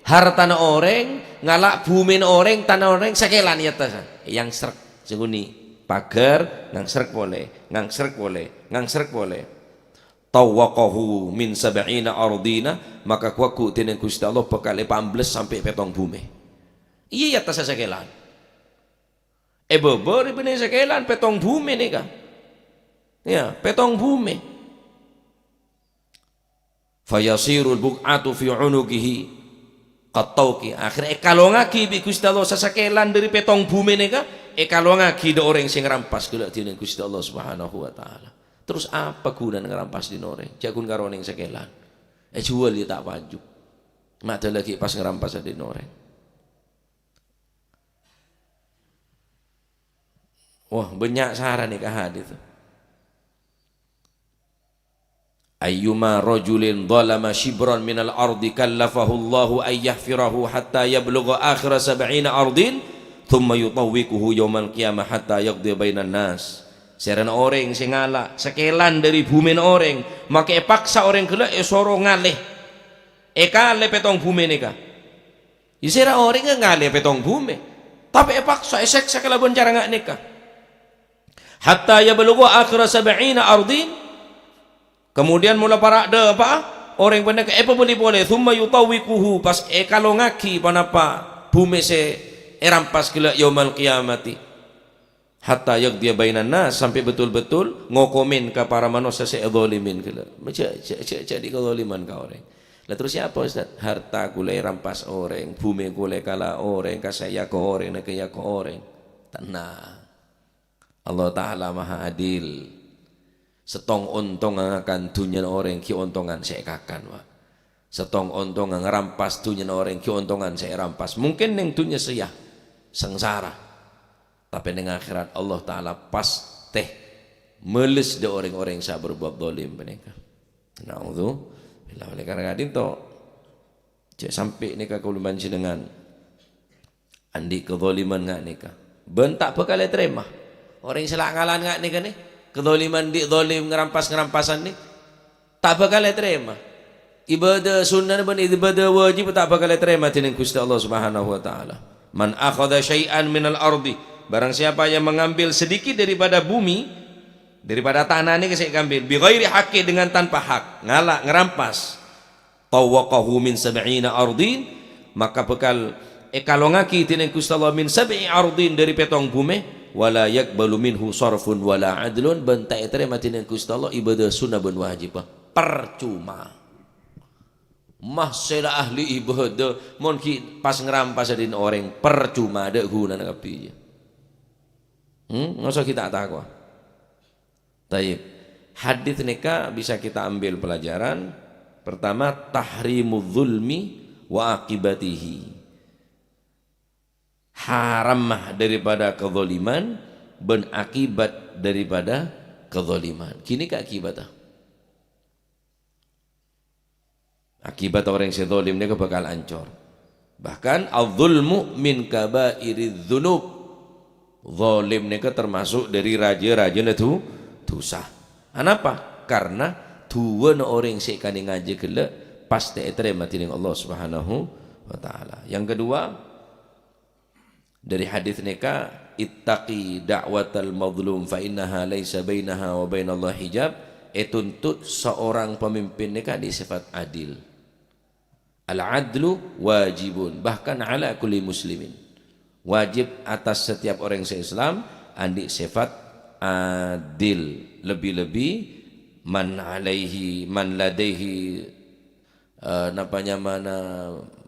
hartana orèng, ngala' bhumèna orèng, tana orèng, sakèlan èattas. Èyangsrek, sèngghuni paghâr, ngangsrek polè, ngangsrek polè, ngangsrek polè. Tawwaqahu min sab'ina ardina, maka ghu-lagghu' dhâlem Ghustè Allah bhâkal èpaambles sampè' pèttong bhumè. Iyâ, èattas sakèlan. È bâbâ rèya bânnè sakèlan pèttong bhumè nèka. Iyâ, pèttong bhumè. Fayasirul buq'atu fi unuqihi qattauqi. Akhirnya èkalowangaghi bi' Ghustè Allah sasakèlan dhâri pèttong bhumè nèka, èkalowangaghi dhâ' orèng sè ngarampas ghellâ' dhâlem Ghustè Allah Subhanahu wa Ta'ala. Terros apa ghunana ngarampas dhina orèng? Jhâ' ghun karo nèng sakèlan. Èjhuwâl iyâ ta' paju. Ma'dhâlâ ghi' pas ngarampas dhina orèng. Wah, bânnya' sara nèka hadis. Ayyuma rajulin zalama shibran minal ardi kallafahu Allahu an yahfirahu hatta yablugha akhira sab'ina ardin, thumma yutawwiquhu yaumal qiyamah hatta yaqdiya bainan nas. Sèrana orèng sè ngala' sakèlan dhâri bhumèna orèng, maka èpaksa orèng ghellâ' èsoro ngalè. Èkalè pèttong bhumè nèka. Iyâ, sèra orèngnga ngalè pèttong bhumè, tapè èpaksa èsèksa kalabân cara nga' nèka. Hatta yablugha akhira sab'ina ardin. Kemudian mola para' dhâpa'a, orèng panèka èpabâli polè, thumma yutawwiquhu, pas èkalowangaghi ponapa bhumè sè èrampas ghellâ' yaumal qiyamati. Hatta yaqdiya bainan nas, sampè' betul-betul ngokomin ka para manossa sè èzalimin ghellâ'. Jhâ', jhâ', jhâ', jhâ' dhi' kezaliman ka orèng. Lah terros sapa, Ustaz? Harta kaulâ èrampas orèng, bhumè kaulâ èkala' orèng, kasa'an èyako orèng, nèka èyako orèng. Tenang. Allah Ta'ala Maha Adil. Sèttong ontongnga ngakan dhunnyana orèng ghi' ontongan sè èkakan, Pak. Sèttong ontongnga ngarampas dhunnyana orèng ghi' ontongan sè èrampas. Mungkin nèng dhunnya sèya, sangsara. Tapè nèng akhèrat Allah Ta'ala pastè mèles dhâ' orèng-orèng sè aberbuat zalim panèka. Na'udzubillah. Oleh karena itu, jhâ' sampè' nèka kaulâ panjhennengngan andi' kezaliman nga' nèka. Bân ta' bhâkal ètarèma. Orèng sè la' ngalan nga' nèka nè, kezaliman andi' zalim ngarampas-ngarampasan nè, ta' bhâkal ètarèma. Ibadah sunnah bân ibadah wajib ta' bhâkal ètarèma dhinèng Ghustè Allah Subhanahu wa Ta'ala. "Man akhadha syai'an minal ardi," barang siapa yang mengambil sedikit daripada bumi, daripada tanah nèka sè èambil, "bi ghairi haqqi," dengan tanpa hak, ngala', ngarampas, "tawwaqahu min sab'ina ardin," maka bhâkal èkalowangaghi dhinèng Ghustè Allah min sab'i ardin, dhâri pèttong bhumè, "wa la yaqbalu minhu sarfun wa la adlun," bân ta' ètarèma dhinèng Ghustè Allah ibadah sunnah bân wajib. Parcoma. Mah sè la ahli ibadah, mon ghi' pas ngarampas dhina orèng, parcoma, ta' ghunana kabbhi. Hmm? Ngoso ghi' ta' takowa. Tayyib. Hadis nèka bisa kita ambil pelajaran. Pertama, tahrimu zulmi wa akibatihi. Haramma daripada kezaliman bân akibat daripada kezaliman. Ghânèka akibatta. Akibat orèng sè zalim nèka bhâkal ancor. Bahkan, "Adz-dzulmu min kaba'iridz-dzunub." Zalim nèka termasuk dhâri rajâ-rajâna du-, dhusa. Anapa? Karna duwâna orèng sè èkanèngajâ ghellâ' pastè ètarèma dhinèng Allah Subhanahu wa Ta'ala. Yang kedua, Dhâri hadits nèka, "Ittaqi da'watal mazlum fa innaha laisa bainaha wa bainallahi hijab." Ètuntut seorang pemimpin nèka andi' sifat adil. Al-adlu wajibun, bahkan ala kulli muslimin. Wajib atas setiap orang se-Islam andi' sifat adil. Lebih-lebih man alaihi, man ladaihi eh, napa nyamana,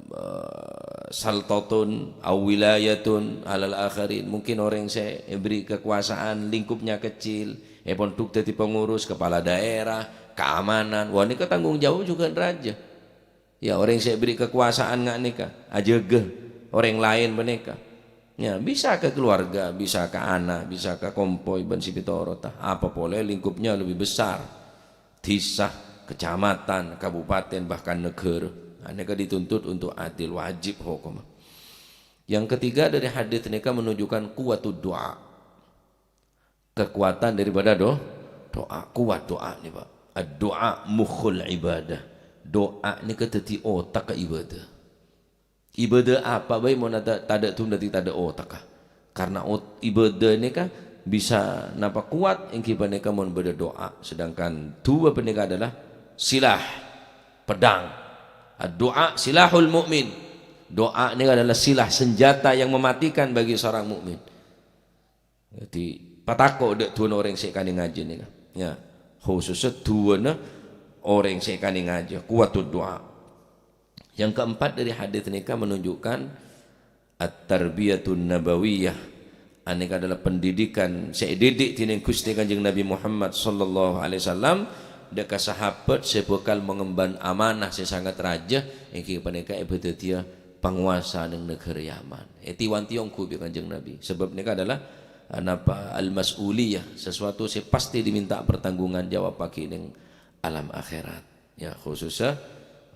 eh, saltatun aw wilayatun alal akharin. Mungkin orèng sè èbèrri' kekuasaan, lingkupnya kecil, èpondhuk dhâddhi pengurus, kepala daerah, keamanan. Wah, nèka tanggung jawab jhughân rajâ. Ya, orèng sè èbèrri' kekuasaan nga' nèka, ajâgâ. orèng laèn panèka. Ya, bisa ka keluarga, bisa ka ana', bisa ka kompoy bân sè pètorotta. Apa polè lingkupnya lebih besar. Dhisa, kecamatan, kabupaten, bahkan negara. Nah, nèka dituntut untuk adil, wajib hukum. Yang ketiga dari hadis nèka menunjukkan kuwatud doa. Kekuatan daripada do-, doa. Kuat doa nèka, Pak. Ad-doa mukhul ibadah. Doa nèka dhâddhi otak ka ibadah. Ibadah apa bhâi mon ta-, tadâ' dhun dhâddhi tadâ' otak, ah. Karena ot-, ibadah nèka bisa napa kuat èngghi panèka mon bâdâ doa. Sedangkan doa panèka adalah silah, pedang. Doa silahul mukmin. Doa nèka adalah silah, senjata yang mematikan bagi seorang mukmin. Dhâddhi, patako' dâ' du'ana orèng sè èkanè ngajhi nèka. Ya, khususnya du'ana orèng sè èkanè ngajhi, kuwatud doa. Yang keempat dari hadis nèka menunjukkan at-tarbiyatun nabawiyah. Anèka adalah pendidikan sè èdidik dhinèng Ghustè Kanjeng Nabi Muhammad sallallahu alaihi wasallam dâ' ka sahabat sè bhâkal mengemban amanah sè sangat rajâ, èngghi panèka èbâdhâddhiyâ pangowasa nèng naghârâ Yaman. Èti-wanti ongghu bi' Kanjeng Nabi. Sabâb nèka adalah, eh, napa, al-mas'uliyah, sesuatu sè pastè diminta pertanggungjawabbhâghi nèng alam akhèrat. Ya, khususnya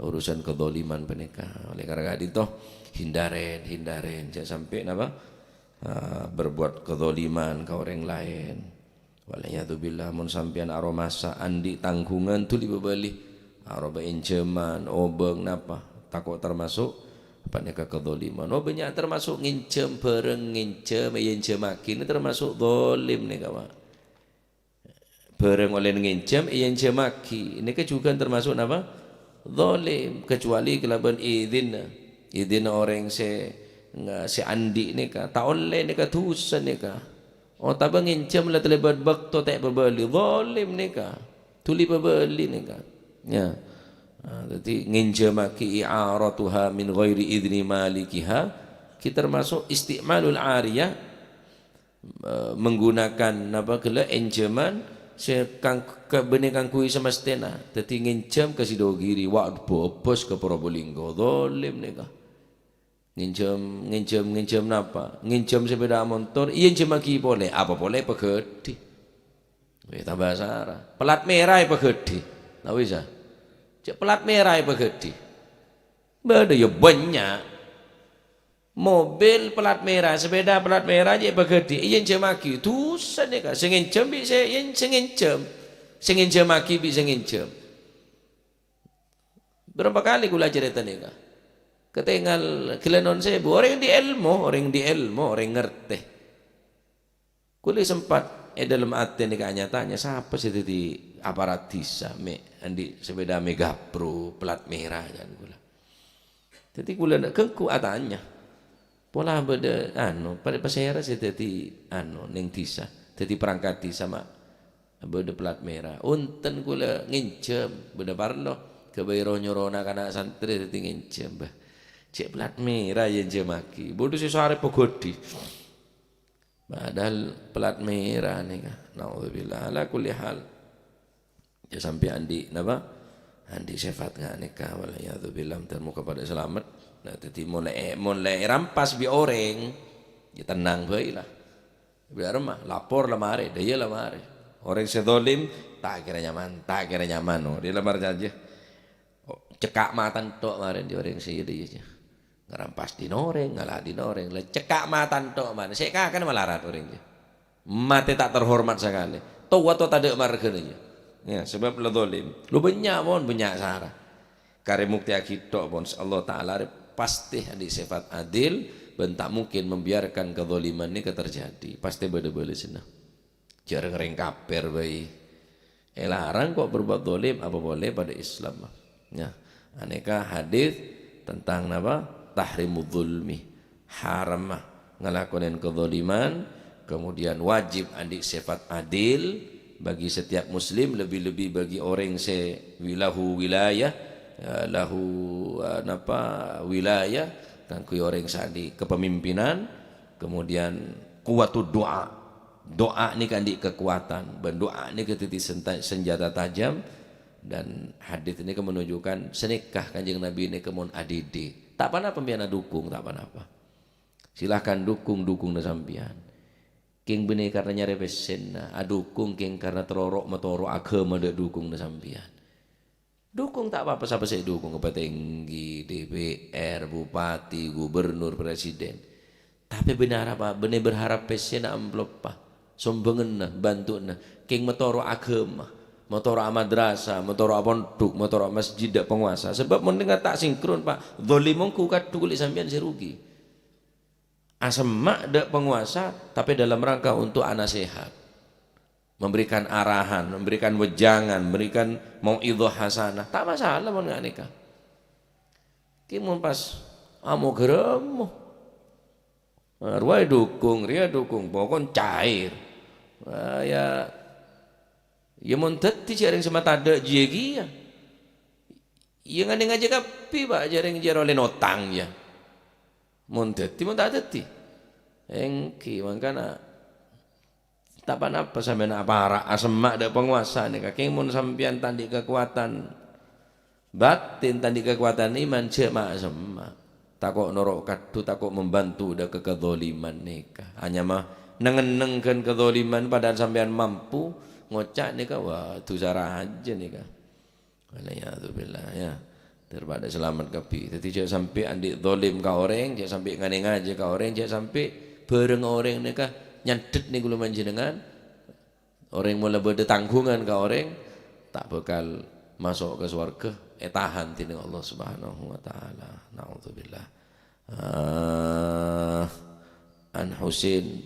urusan kezaliman panèka. Oleh karena itu, hindaren, hindaren. Jhâ' sampè' napa, eh, berbuat kezaliman ka orèng laèn. Wal'iyadzubillah, mon sampèyan aromasa andi' tangghungan, dhuli pabâli. Aropa ènjhâman, obâng, napa? Tako' termasuk panèka kezaliman. Oh, bânnya' termasuk ngènjhâm bhârâng, ngènjhâm, èènjhâmaghi, nè termasuk zalim nèka, Pak. Bhârâng ollè ngènjhâm, èènjhâmaghi, nèka jhughân termasuk napa? Zalim, kecuali kalabân idin. Idin orèng sè, sè andi' nèka, ta' ollè nèka, dhusa nèka. Otabâ ngènjhâm la talèbât bâkto ta' èpabâli, zalim nèka. Dhuli pabâli nèka. Ya. Nah, dhâddhi ngènjhâmaghi i'aratuha min ghairi idzni malikiha, ghi termasuk isti'malul ariyah, eh, menggunakan napa ghellâ' ènjhâman sè kang-, ka-, bânnè kaangghuy samastèna. Dhâddhi ngènjhâm ka Sidogiri, wa' bâbâs ka Probolinggo, zalim nèka. Ngènjhâm, ngènjhâm, ngènjhâm napa? Ngènjhâm sepèda montor, èènjhâmaghi polè. Apa polè èpaghâdhi? Weh, tambâ sara. Pelat mèra èpaghâdhi. Ta' bisa. Jhâ' pelat mèra èpaghâdhi. Bâdâ, ya, bânnya'. Mobil pelat mèra, sepèda pelat mèra jhâ' èpaghâdhi. Èènjhâmaghi. Dhusa nèka. Sè ngènjhâm bi' sè, sè ngènjhâm. Sè ngènjhâmaghi bi' sè ngènjhâm. Bârâmpa kalè kaulâ carèta nèka. Katèngal ghellâ' non sèbu. Orèng andi' èlmo, orèng andi' èlmo, orèng ngartè. Kaulâ sempat è dâlem atè nèka nya-tanya, sapa sè dhâddhi aparat dhisa, mè' andi' sepèda Megapro, pelat mèra, jhân kaulâ. Dhâddhi kaulâ na-, ghengghu atanya. Pola bâdâ, anu, pa-, pasèra sè dhâddhi, anu, nèng dhisa, dhâddhi perangkat dhisa, ma' bâdâ pelat mèra. Onten kaulâ ngènjhâm, bâdâ parlo. Ghâbây ro-nyoro na'-kana' santrè dhâddhi ngènjhâm, bâh. Jhâ' pelat mèra èènjhâmaghi. Bâdâ sè sarè paghâdhi. Padahal pelat mèra nèka. Naudzubillah. Ala kulli hal. Ya, sampè' andi', napa? Andi' sèfat nga' nèka, wal'iyadzubillah, moghâ-moghâ padâ salamet. Nah, dhâddhi mon la è-, mon la èrampas bi' orèng, ya tenang bhâi la. Bi' aremma, lapor la marè, dâjâ la marè. Orèng sè zalim, ta' kèra nyaman, ta' kèra nyaman, oh, dâjâ la marè jhâ. Oh, cekka' mata tok marè dâjâ orèng sè dâjâ. Ngarampas dino orèng, ngala' dino orèng. La cekka' mata tok marè. Sè kakèna malarat orèng jhâ. Matè ta' terhormat sakalè. Towa to tadâ' marghâna jhâ. Ya, sabâb la zalim. Lu bânnya' pon, bânnya' sara. Karè muktèyaghi tok pon, Allah Ta'ala rè pastè andi' sèfat adil, bân ta' mungkin membiarkan kezaliman nèka terjadi. Pastè bâdâ bâlessanna. Jhâ' rèng-orèng kafir bhâi. Èlarang kok berbuat zalim, apa polè padâ Islam. Ya. Anèka hadis tentang napa? Tahrimu zulmi. Haram ngalakonè kezaliman, kemudian wajib andi' sèfat adil bagi setiap muslim, lebih-lebih bagi orèng sè wi-, lahu wilayah, eh, lahu, eh, napa, wilayah, kaangghuy orèng sè andi' kepemimpinan, kemudian kuwatud doa. Doa nèka andi' kakowadhân, bân doa nèka dhâddhi senta-, senjata tajam, dan hadis nèka menunjukkan sanèka Kanjeng Nabi nèka mon adhidhik. Ta' ponapa mbiyan adukung, ta' ponapa. Silahkan dukung-dukungnga sampèyan. Kèng bânnè karna nyarè pèssèna, adukung kèng karna terro matoro' aghâma dâ' dukungna sampèyan. Dukung ta' pa-apa sapa sè èdukung, petinggi, D P R, bupati, gubernur, presiden. Tapè bânnè arapa? Bânnè berharap pèssèna, amploppa, sombhânganna, bhântowanna, kèng matoro' aghâma, matoro' madrasah, matoro' pondhuk, matoro' masjid dâ' pangobâsa. Sabâb mon nèka ta' sinkron, Pa', dholim ongghu kadhu kulâ sampèyan sè rugi. Asemma' dâ' pangobâsa, tapè dalam rangka untuk anasehat. Memberikan arahan, memberikan wejangan, memberikan mau'idhah hasanah. Ta' masalah mon nga' nèka. Kèng mon pas amo-ghârâmo. Nah, rowa èdukung, rèya èdukung, pokon cair. Wah, ya, ya mon dhâddhi jhâ' rèng sè matadâ' jiyâ kèya. Ya nganè ngajhi kabbhi, Pa', jhâ' rèng jiyâ ollè notang, ya. Mon dhâddhi, mon ta' dhâddhi. Èngghi, mangkana ta' pa-napa sampèyan apara' asemma' dâ' pangobâsa nèka. Kèng mon sampèyan ta' andi' kakowadhân batin, ta' andi' kakowadhân iman, jhâ' ma'-, asemma'. Tako' noro' kadhu, tako' membantu dâ' ka kadholiman nèka. Anyama neng-enneng ghân kadholiman, padahal sampèyan mampu ngoca' nèka, wah, dhusa rajâ nèka. Wal'iyadzubillah, ya. Daripada salamet kabbhi. Dhâddhi, jhâ' sampè' andi' dholim ka orèng, jhâ' sampè' nganè-ngajhi ka orèng, jhâ' sampè' bhâreng orèng nèka nyandhet nèng kaulâ panjhennengan. Orèng mola bâdâ tangghungan ka orèng, ta' bhâkal maso' ka sowarghâ, ètahan dhinèng Allah Subhanahu wa Ta'ala. Na'udzubillah. Ah, an Husain,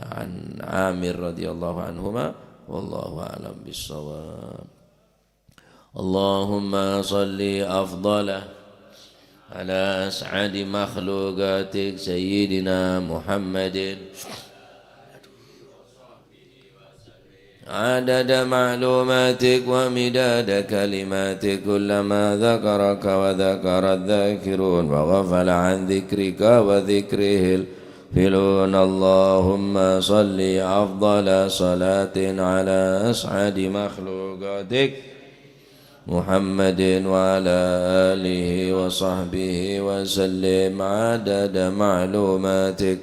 an Amir radhiyallahu anhuma, wallahu a'lam bissawab. اللهم صل أفضل على أسعد مخلوقاتك سيدنا محمد عدد معلوماتك ومداد كلماتك، كلما ذكرك وذكر الذاكرون وغفل عن ذكرك وذكره الغافلون. اللهم صل أفضل صلاة على أسعد مخلوقاتك محمد وعلى آله وصحبه وسلم عدد معلوماتك،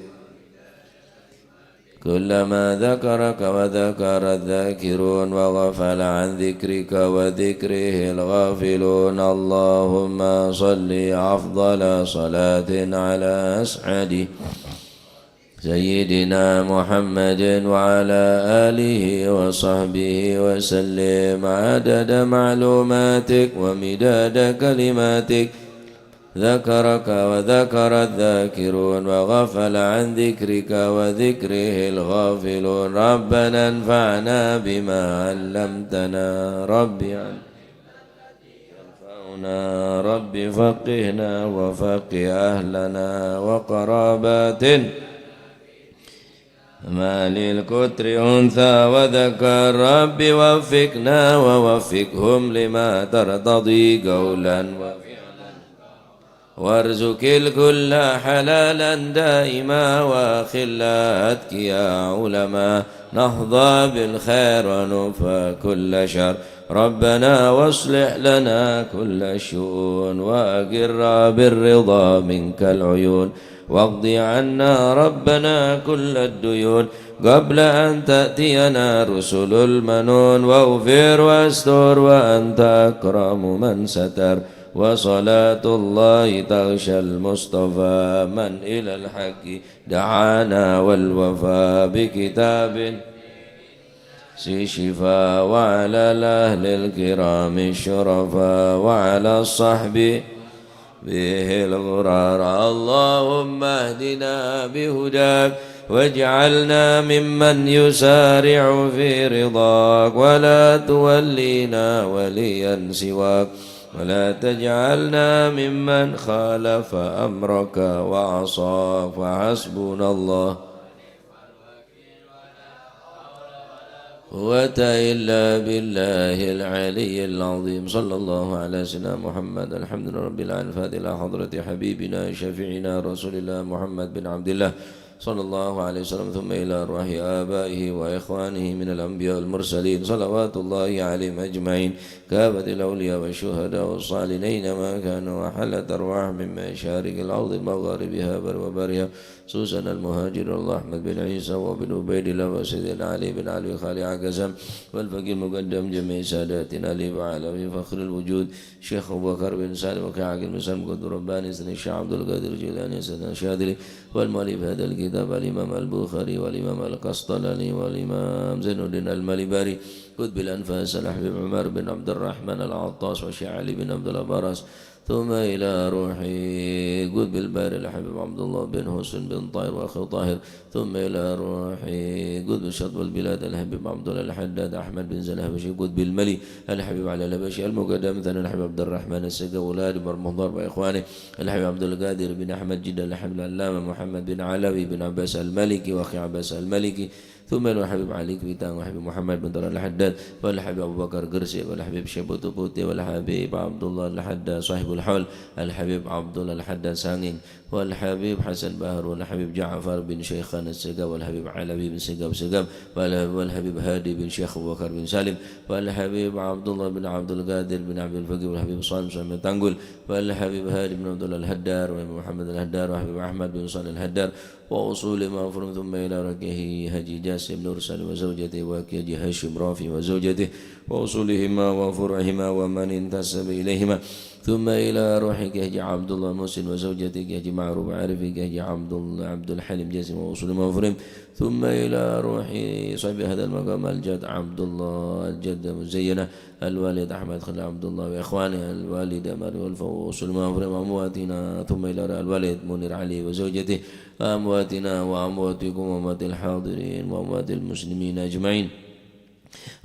كلما ذكرك وذكر الذاكرون وغفل عن ذكرك وذكره الغافلون. اللهم صل أفضل صلاة على أسعد سيدنا محمد وعلى آله وصحبه وسلم عدد معلوماتك ومداد كلماتك. ذكرك وذكر الذاكرون وغفل عن ذكرك وذكره الغافلون. ربنا انفعنا بما علمتنا. رب علمنا ينفعنا. رب فقهنا وفقه أهلنا وقراباتنا. ما للكتر أنثى وذكر. رب وفقنا ووفقهم لما ترتضي قولا وفعلا. وارزق الكل حلالا دائما وأخلاء أتقياء علماء نحظى بالخير ونكفى كل شر. ربنا واصلح لنا كل الشؤون وأقر بالرضا منك العيون واقض عنا ربنا كل الديون قبل أن تأتينا رسل المنون واغفر واستر وأنت أكرم من ستر وصلاة الله تغشى المصطفى من إلى الحق دعانا والوفاء بكتاب النفس شفاء وعلى الأهل الكرام الشرفاء وعلى الصحب به الغرار. اللهم اهدنا بهداك واجعلنا ممن يسارع في رضاك ولا تولينا وليا سواك ولا تجعلنا ممن خالف أمرك وعصاك. فحسبنا الله قوة إلا بالله العلي العظيم. صلى الله على سيدنا محمد. الحمد لله رب العالمين. الفاتحة إلى حضرة حبيبنا شفيعنا رسول الله محمد بن عبد الله. صلى الله عليه وسلم، ثم إلى أرواح آبائه وإخوانه من الأنبياء والمرسلين، صلوات الله عليهم أجمعين، كافة الأولياء والشهداء والصالحين، أينما كانوا، وحلت أرواحهم من مشارق الأرض مغاربها برها وبحرها، خصوصا المهاجر الله أحمد بن عيسى وابن عبيد الله وسيدنا علي بن علوي خالع قسم، والفقيه المقدم جميع ساداتنا علي وعلوي فخر الوجود، شيخ أبو بكر بن سالم وكي عاقل بن سالم قطب رباني، سيدنا الشيخ عبد القادر الجيلاني، سيدنا الشاذلي، والمؤلف هذا الكتاب الإمام البخاري والإمام القسطلاني والإمام زين الدين المليباري، قطب الأنفاس الحبيب عمر بن عبد الرحمن العطاس والشيخ علي بن عبد الله براس، ثم إلى روح قطب الباري الحبيب عبد الله بن حسين بن طاهر وأخي طاهر، ثم إلى روح قطب شطب البلاد الحبيب عبد الله الحداد أحمد بن زين الحبشي قطب الملي الحبيب علي الحبشي المقدم ثاني الحبيب عبد الرحمن السقا وأولاد مرمضان وإخوانه الحبيب عبد القادر بن أحمد جدة الحبيب العلامة محمد بن علوي بن عباس المالكي وأخي عباس المالكي، ثم إلى الحبيب علي كويتان والحبيب محمد بن طلال الحداد والحبيب أبو بكر قرسي والحبيب شيخ بطو بوتي والحبيب عبد الله الحداد صاحب الحول، الحبيب عبد الله الحداد سانجين، والحبيب حسن بحر والحبيب جعفر بن شيخان السقاف والحبيب علوي بن سقاف سقاف والحبيب هادي بن شيخ أبو بكر بن سالم والحبيب عبد الله بن عبد القادر بن عبد الفقير والحبيب صالح بن تنقل والحبيب هادي بن عبد الله الهدار والحبيب محمد الهدار والحبيب أحمد بن صالح الهدار وأصولهم وفروعهم، ثم إلى ركيه حاجي جاسم نور سالم وزوجته وكي حاجي هاشم رافي وزوجته وأصولهما وفروعهما ومن انتسب إليهما، ثم إلى روح كي حاجي عبد الله محسن وزوجته كي حاجي معروف عارف كي حاجي عبد الله عبد الحليم جاسم وأصولهما وفروعهم، ثم إلى روح صاحب هذا المقام الجد عبد الله الجد مزينة الوالد أحمد خليل عبد الله وإخوانه الوالد مريم والفوز المغفر وأمواتنا، ثم إلى روح الوالد منير علي وزوجته وأمواتنا وأمواتكم وأموات الحاضرين وأموات المسلمين أجمعين.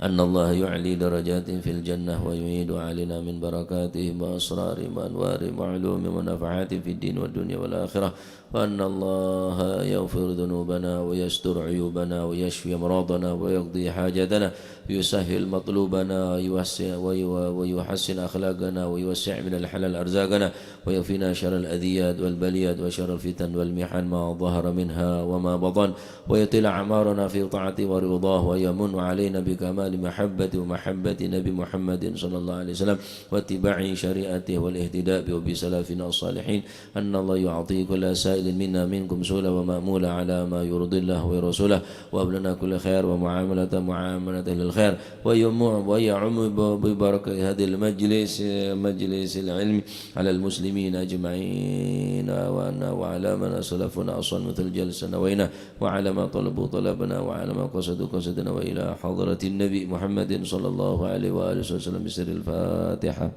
أن الله يعلي درجاتهم في الجنة ويعيد علينا من بركاتهم وأسرارهم وأنوارهم وعلومهم ونفحاتهم في الدين والدنيا والآخرة. وأن الله يغفر ذنوبنا ويستر عيوبنا ويشفي أمراضنا ويقضي حاجاتنا ويسهل مطلوبنا ويوسع، ويو-، ويحسن أخلاقنا ويوسع من الحلال أرزاقنا ويكفينا شر الأذيات والبليات وشر الفتن والمحن ما ظهر منها وما بطن، ويطيل أعمارنا في طاعته ورضاه، ويمن علينا بكمال محبته ومحبة نبي محمد صلى الله عليه وسلم واتباع شريعته والاهتداء به وبسلفنا الصالحين. أن الله يعطي كل سائل منا منكم سؤلا ومأمولا على ما يرضي الله ورسوله، وهب لنا كل خير ومعاملة معاملة للخير، ويم-، ويعم ب-، ببركة هذا المجلس، مجلس العلم، على المسلمين أجمعين، وعنا وعلى من أسلفنا أصلا مثل جلسة نوينا، وعلى ما طلبوا طلبنا، وعلى ما قصدوا قصدنا، وإلى حضرة النبي محمد صلى الله عليه وآله وسلم بسر الفاتحة.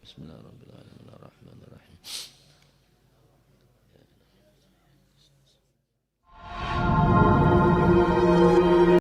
بسم الله الرحمن الرحيم.